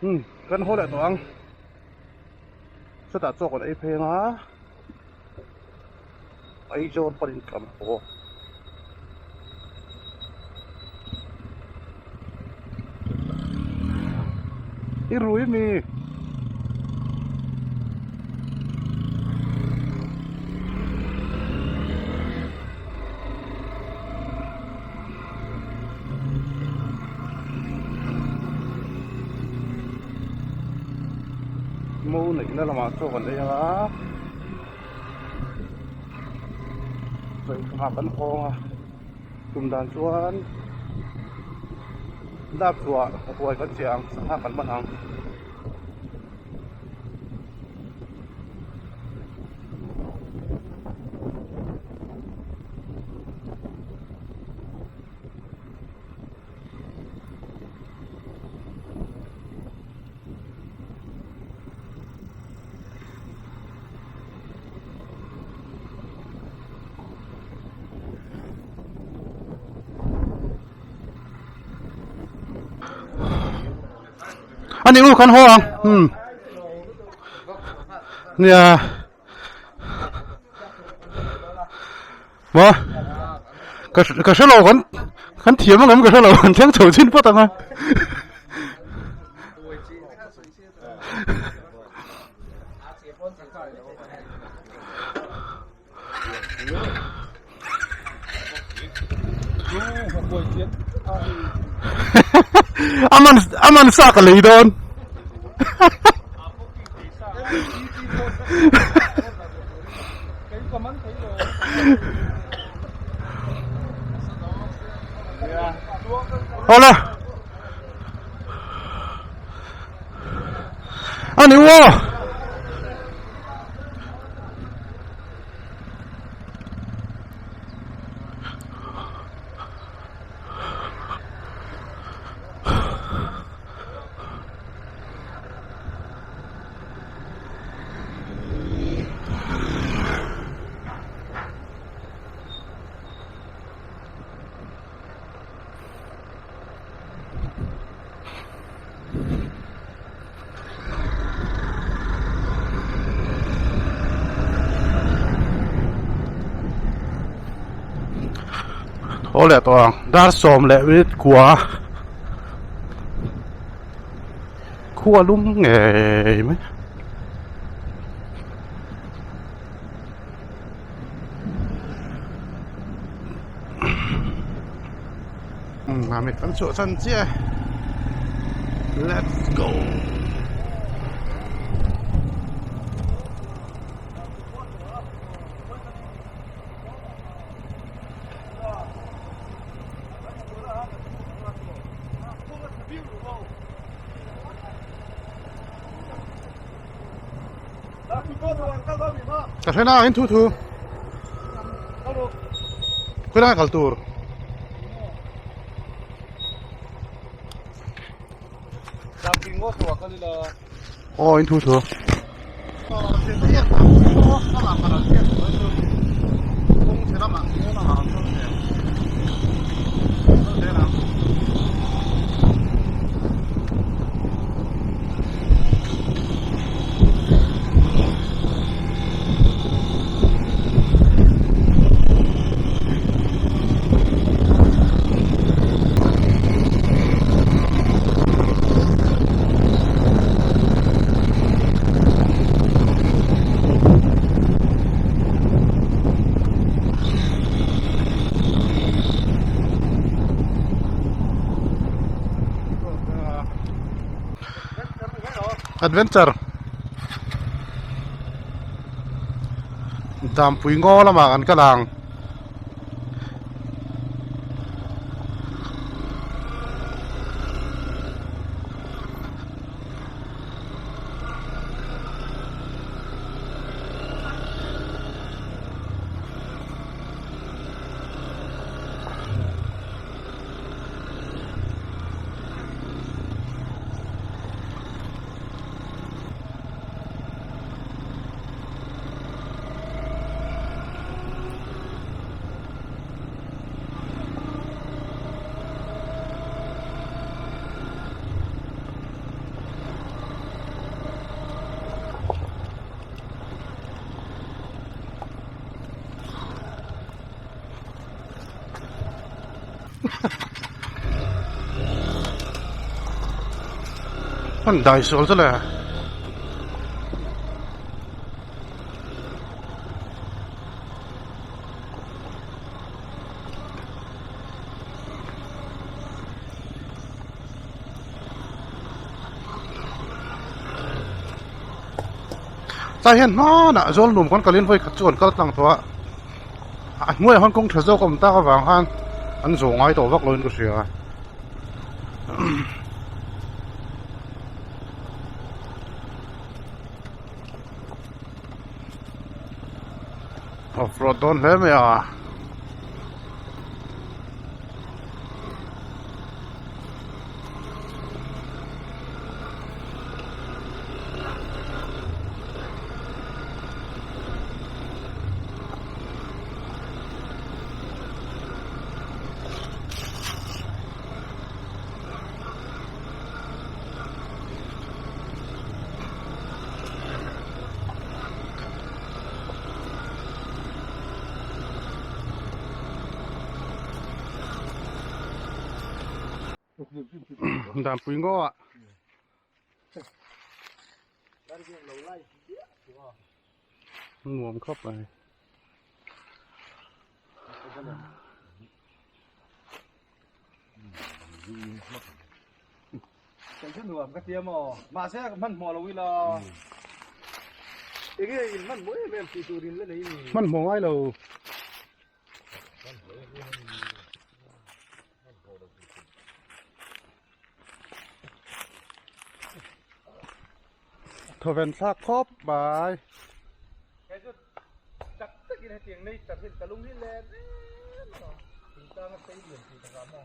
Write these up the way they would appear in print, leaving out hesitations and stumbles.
Umm kan haw leh tawh ang chutah chaw kan ei phei anga Aizawl pawhin kan haw. I rui mi. Mo neihna lamah chaw kan ei anga chawlhthawhah kan hawng a tum dan chuan dap chhuah huai kan chiah ang sangha kan man ang. Ani u kan haw ang umm nia maw ka ka hre lo kan kan thiam ang em ka hre lo kan thleng chho chin phawt ang a. Aman aman sa ka lei dawn. Awle. Ani wo. Tho leh tawh ang dar sawm leh minute kua khua lum ngei mai. Mamit kan chhuah chan chiah e let's go. Ka hrena in thu thu khawilai kal tur aw in thu thu. Adventure Dampui ngaw lamah kan kal ang. Hman dai sual chu le. Tlai hian hmanah Zawlnuam kan kalin vawi khat chu an kal tlang tawh a, a hnuaiah khan kawng tha zawk a awm tak avang khan an zawh ngai tawh vak loin ka hria. Off road dawn hle mai a. Danpui ngaw ah nuam khawp mai. Kei chu nuam ka tia maw? Mahse hmanhmawh lo ila. Enge in hmanhmawh em em tih tur in la nei ni? Hmanhmawh ngai lo. Thawven thlak khawp mai. Kei chu tak takin hetiang nature hian ka lung hi len em a, thingtlang a sei lian tih takah maw?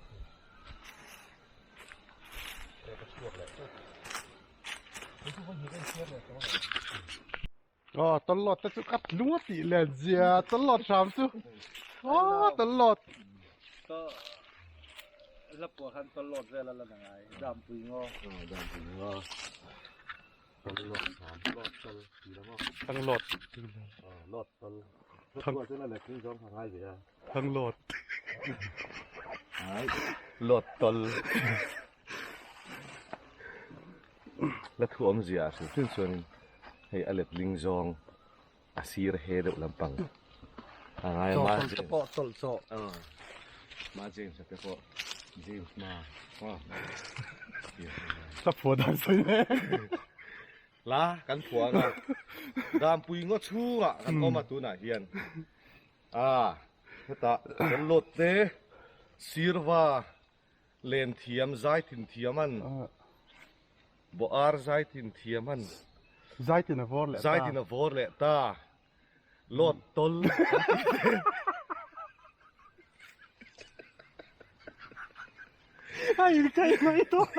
Aw tawlawt te chu ka tlung a tih let zia tawlawt hram chu aw tawlawt to la pawh khan tawlawt vel a la na ngai dampui ngaw dampui ngaw tawlawt hram lawt tawlh ti lo maw tanglawt lawt tawlh thang chuan a let tlung zawng kha ngai ve a Thanglawt. Ai, lawt tawl. La thu awmzia a hrilh hrilh chuanin hei a letling zawng a sir he deuh lampang a ngai a. Chaw tawlh te pawh tawlh chaw. Ma James a te pawh James ma. Ka phuah dan sawi mek. La kan phuah ang a, Dampui ngaw chhungah kan awm a tunah hian. A, hetah kan lawt te sirva len thiam zai thin thiam an, bawh ar zai thin thiam an, Zai tin a vawr leh ta. Zai tin a vawr leh ta, lawt tawl kan tih te. A inkai mai tawh.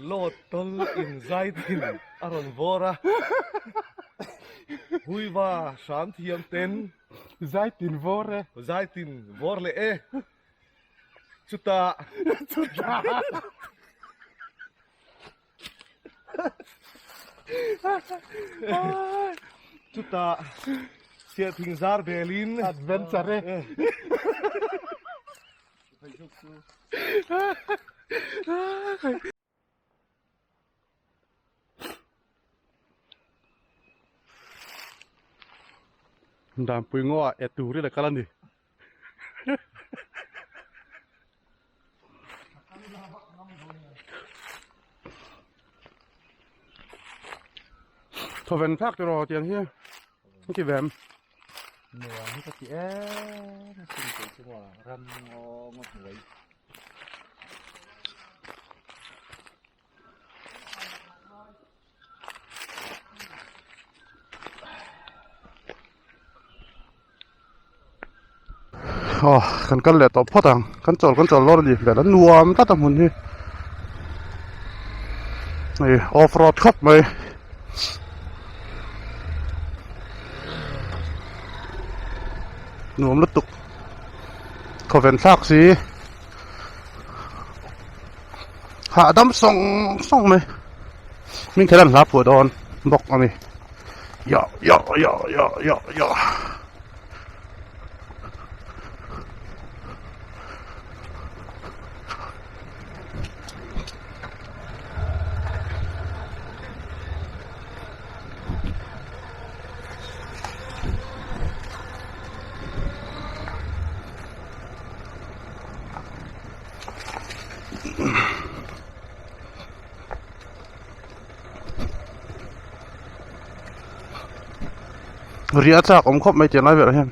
Lawt tawl in zai thin a rawn vawr a, Huiva hram thiam ten Zai tin vawr e. Zai tin vawr leh e. Chutah. Chutah. Chutah Siahthing zar belin. Adventure e. Danpui ngaw ah e tur ila kal a ni. Thawven thlak tiraw tiang hi an ti ve em? Nuam hi ka ti em a sin tih chu maw ram ngaw ngaw hnuai. Aw kan kal leh tawh phawt ang kan chawl kan chawl lawr a ni hmel a nuam tlat a hmun hi hei off road khawp mai. Nuam lutuk khawven thlak si hahdam sawng sawng mai hming kher an hla phuah dawn bawk a ni yah yah yah yah yah yah. Riah a chak awm khawp mai tiang lai berah hian.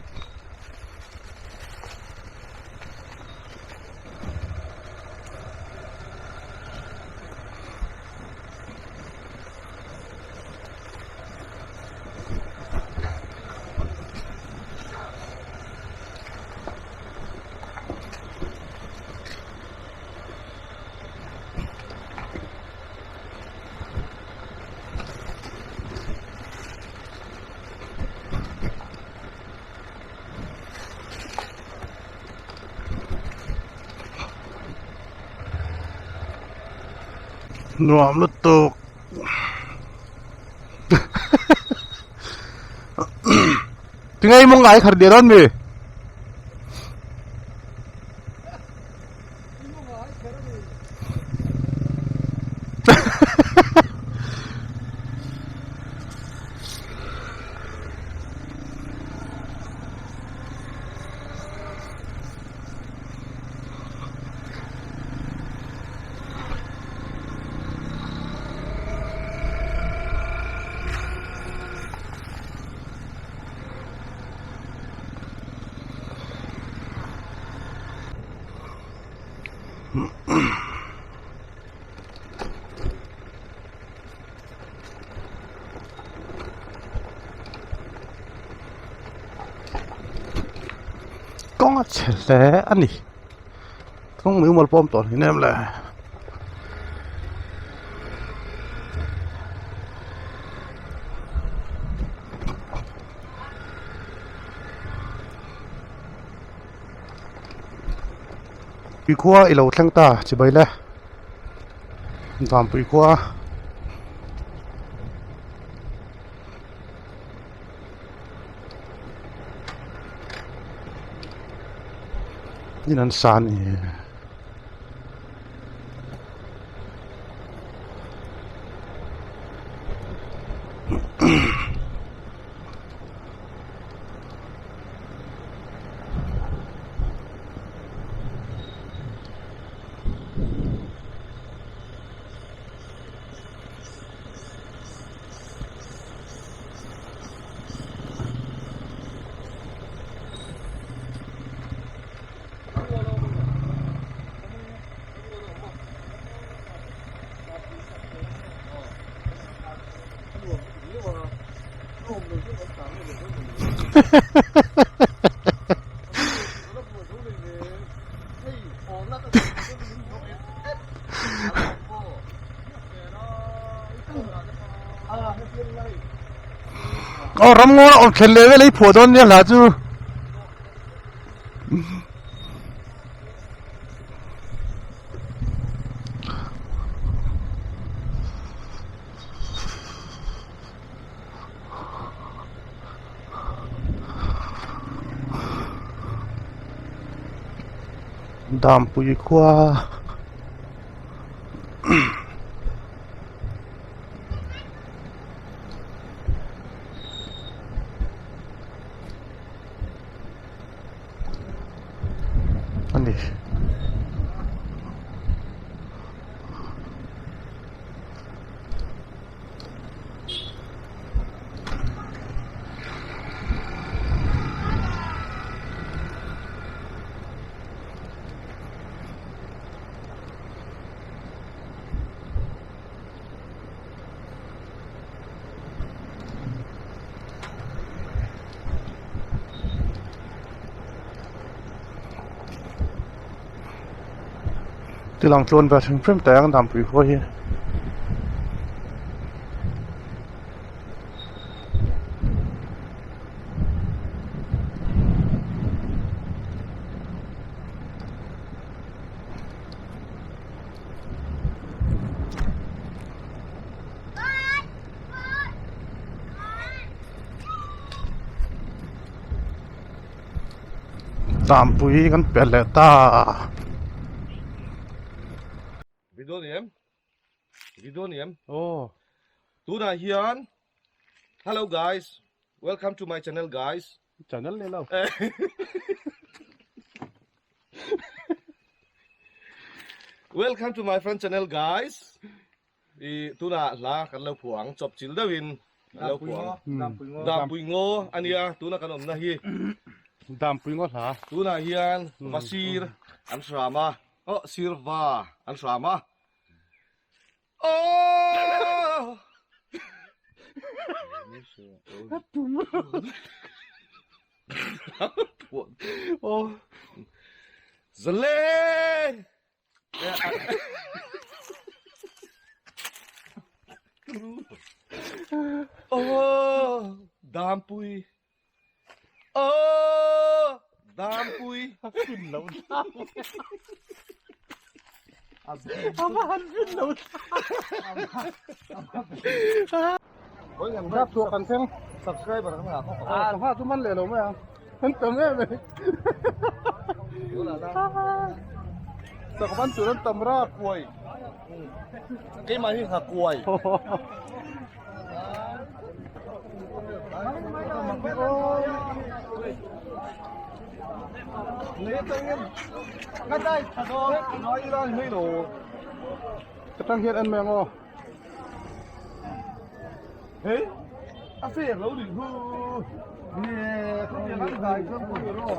Nuam lutuk tinge i mawng ngai khat leh dawn mi? Kawng a chhe hle a ni kawng mumal pawh a awm tawh hleinem em le. Pui khua i lo thleng ta chibai le Vanpui khua in an sa a ni. Aw ramngaw a awm thlen leh vel a i phuah dawn nia hla chu. Dampui khua a ni. Ti lang tluan ve hrim hrim teh ang Dampui khua hi. Dampui kan pel leh ta. Video ni em? Video ni em? Aw. Tunah hian Hello guys, welcome to my channel guys. Channel ni lo. Welcome to my friend channel guys. I tunah hla kan lo phuang chawp chil deuhin. Lo phuah ang. Dampui ngaw a nia tuna kan awmna hi. Dampui ngaw hla. Tunah hian va sir an hram a, aw sir va an hram a. Aww! Aw. Zaleng! Aw Dampui Aw Dampui A fin lo tlang A va han fin lo tlang Dap chhuah kan thleng Subscriber kan ngah khawp ang. Sangha chu man leh lo mai ang. An tam em em. Sangha man tur an tam rap. Kuai. Keimah hi ngha kuai. Ka tang hian en mai ang aw. Hei a fer lo nih hu nge khawtiang an zai chuan pawh ro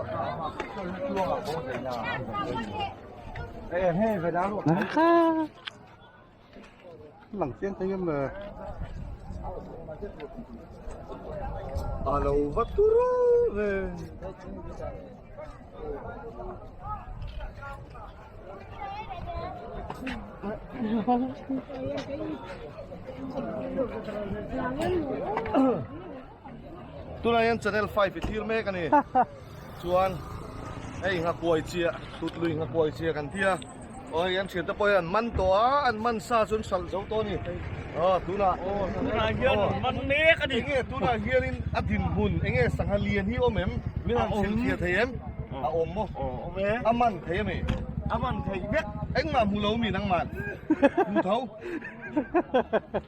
Lang chiang thei em le. A lo va turu ve. Tunah hian channel 5 i thlir mek a ni. Chuan hei nghakuai chiah tut lui nghakuai chiah kan tia. Aw hei an thiante pawh hian an man tawh a, an man sa chu an hralh zo tawh a ni. Aw tunah tunah hian an man mek a ni. Enge tunah hianin a dinhmun enge sangha lian hi awm em? Min han chhilhfiah thei em? A awm maw? Awm e. A man thei a mi? A man thei vek. Engmah hmu lo mi nangman? Hmu tho.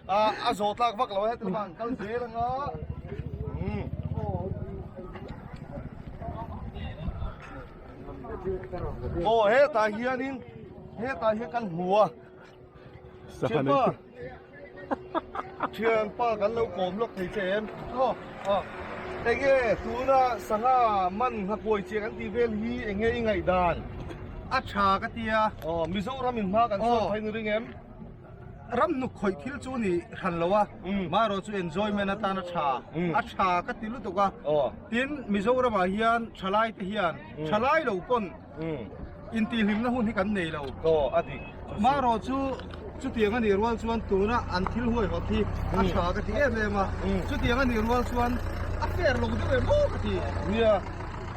A a zawh tlak vak lo a heti lamah an kal zel anga. Umm. Aw hetah hianin hetah hian kan hmu a. Thianpa Thianpa kan lo kawm lawk thei che em? Aw aw enge tuna sangha man nghakuai chiah kan tih vel hi enge i ngaihdan? A tha ka tia. Aw Mizoram in hma kan sawn phei ni ring em? Ram hnuk khawih thil chu ni hran lo a, marawh chu enjoyment atan a tha, a tha ka ti lutuk a. Tin Mizoramah hian thalai te hian thalai lo pawn Intihhlimna hun hi kan nei lo. Aw, a dik. Marawh chu chutiang a nih rual chuan tuna an thil huaihawt hi a tha ka ti em em a. Chutiang a nih rual chuan a fair lo deuh em aw ka ti. Nia,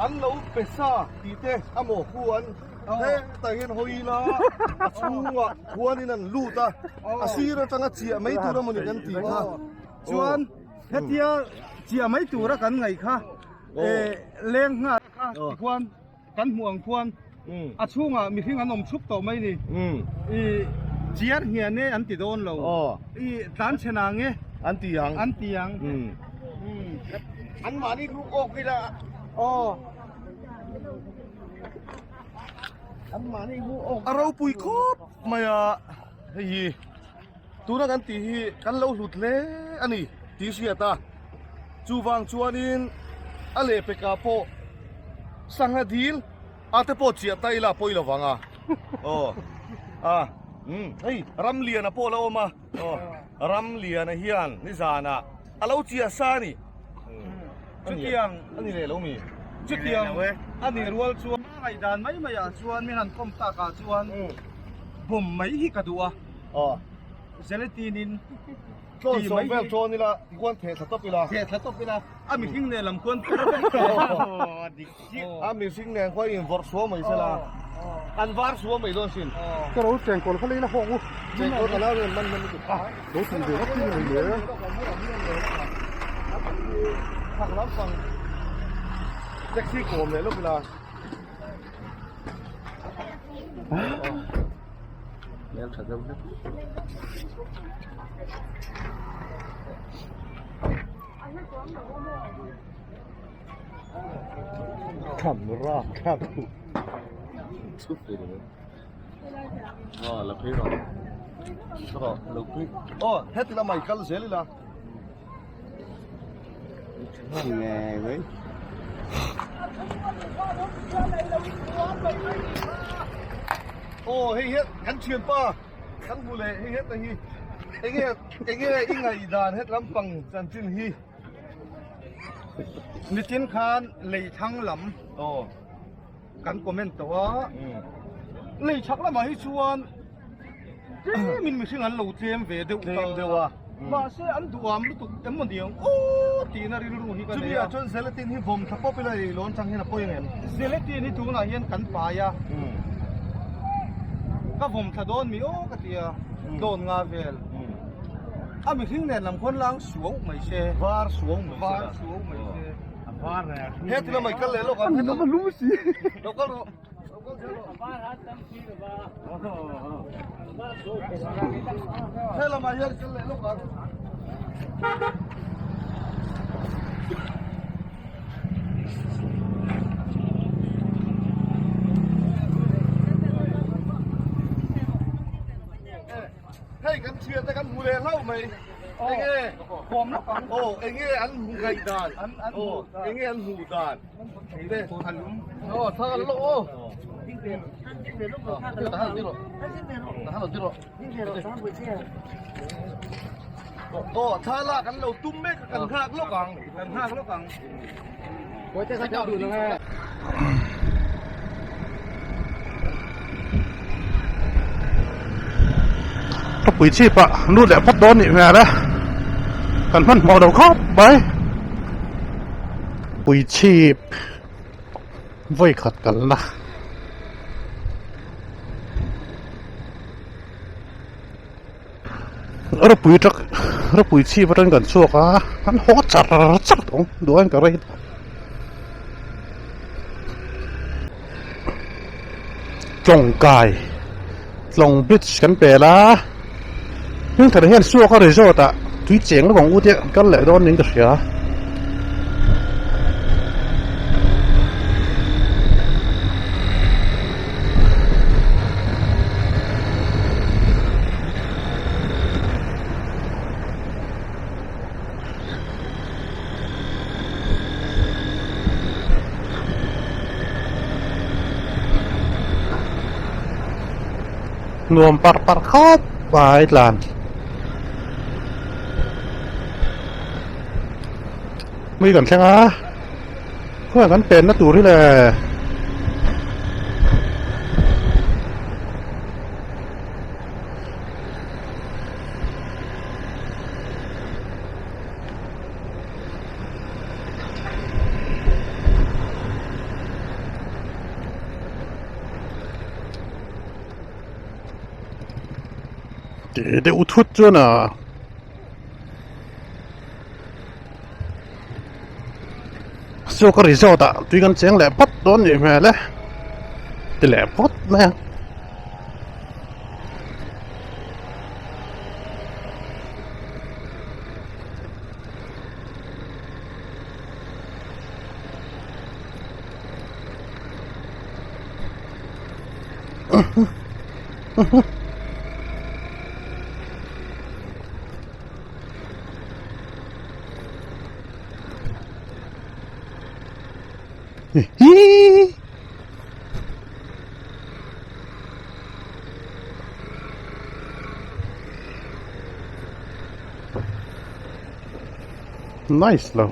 an lo pe sa tih te a maw khuan hetah hian hawi ila a chhungah khuanin an lut a, a sir atanga chiah mai tur amawni kan tih kha. Chuan hetia chiah mai tura kan ngaih kha leng nghal kha tikhuan Kan hmuh ang khuan a chhungah mihring an awm thup tawh mai ni. I chiar hian e an ti dawn lo. I tlan chhe nang e an ti ang. An ti ang. An mahni luk awk ila. Aw. An mahni luk awk. A ropui khawp mai a hei hi tuna kan tih hi kan lo hlut hle a ni tih hriat a. Chuvang chuanin a lehpekah pawh sangha dil a te pawh chiah ta ila pawi lovang a. Aw a umm hei Ramliana pawh a lo awm a aw Ramliana hian nizanah a lo chiah sa a ni. Chutiang a ni leh lo mi? Chutiang a ni rual chuan a ngaihdan mai maiah chuan min han kawm takah chuan bawm mai hi ka duh a. Aw Gelatin in Tlawn sawm vel tlawn ila tikuan theh thla tawp ila. Theh thla tawp ila a mihring nen lam khuan per vek tawh. A mihring nen khuan invawrh suau mai sela. An var suau mai dawn sin. Ka ro chengkawl kha lei la hawk u. Chengkawl ka lau nen man man lutuk. Lo tih ve vak hi ni mai le. Chhak lampang taxi kawm leh lawk ila. Hmel tha deuh hlek. Tham rak thlak thu. Chhup ve deuh. Ah, la phei rawh. Rawh, lo phei. Oh, heti lamah i kal zel ila. Aw hei hian kan thianpa kan hmu leh hei heta hi enge enge i ngaihdan het lampang chanchin hi. Nitin khan lei thlang lam aw kan comment tawh a lei chhak lamah hi chuan Tlemin mihring an lo tlem ve deuh ta. Tlem deuh a. Mahse an duham lutuk em maw niang aw tihna rilru hi ka nei a. Chumi ah chuan Zeletin hi vawm thla pawp ila ei lawn chang hian a pawi ang em? Zeletin hi tunah hian kan pai a. Ka vawm thla dawn mi aw ka ti a, dawn nga vel. A mihring nen lam khawn lang suau mai se. Var suau mai se. Var suau mai se. A var reh. He ti lamah i kal leh lawk ang. A ni lum si. Lo kal rawh. Helamah hian kal leh lawk ang. Hei kan thian te kan hmu leh hlauh mai. Enge Kawm lawk ang. Aw enge an hmu ngaih dan. An an hmu. Enge an hmuh dan. Thla kan lo tum mek a kan nghak lawk ang kan nghak lawk ang. Ka pui chip ah lut leh phawt dawn nih hmel e kan hmanhmawh lo khawp mai pui chip. Vawi khat kalna ropui truck ropui chhip atangin kan chhuak a an haw char char tawh ang duh aiin ka rei tawh tlawngkai tlawng bridge kan pel a hmingthar hian suaka resort ah tui cheng lawk ang u tia kal leh dawn niin ka hria. Nuam parh parh khawp mai tlan. Mui kan thleng a khawiah kan penna tur hi le. Tih deuh thut chuan a Chu ka resort ah tui kan cheng leh phawt dawn nih hmel e ti leh phawt mai a. Nice lo.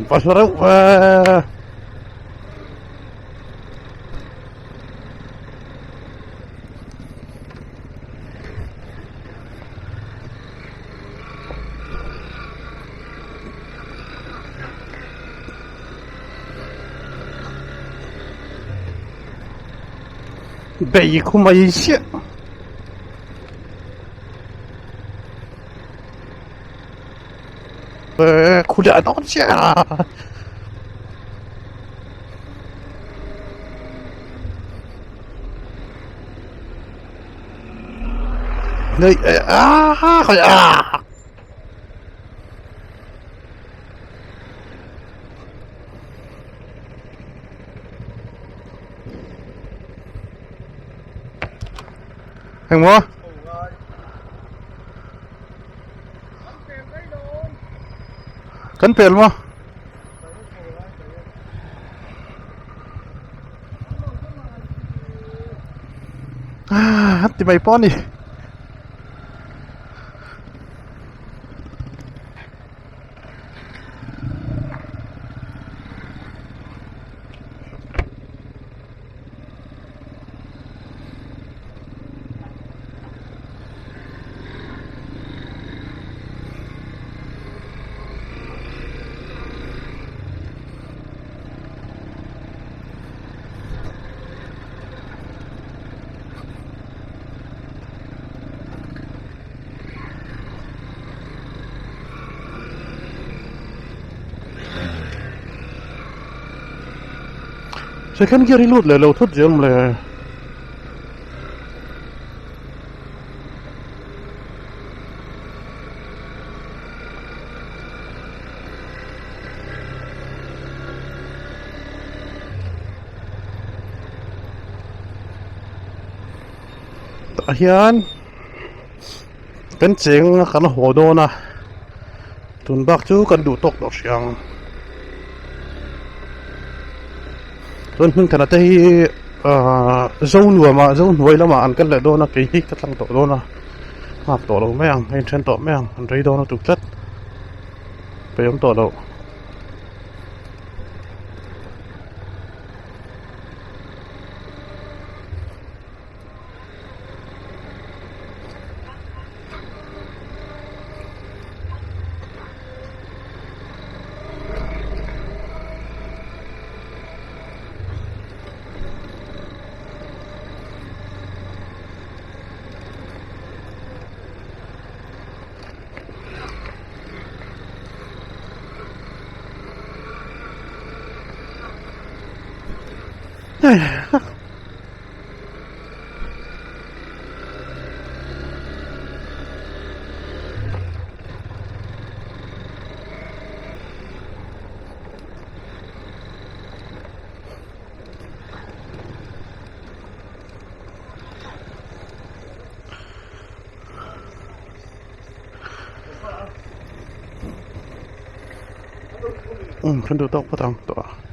Va hla reuh ve. Bei khu mai chiah. Khu leh dawn chiah a. Nei a khawi a. Engmaw? Kan pel maw? Ah, ti mai pawh a ni. Second gear hi lut leh lo thut zel mawle. Tah hian kan cheng a kan haw dawn a tun bak chu kan duh tawk tawh hrih ang chuan hmingthana te hi ahh zonuamah zohnuai lamah an kal leh dawn a kei hi ka tlang tawh dawn a nghak tawh lo mai ang a inthen tawh mai ang an rei dawn lutuk tlat peih awm tawh loh. Umm kan duh tawk phawt ang tawh a.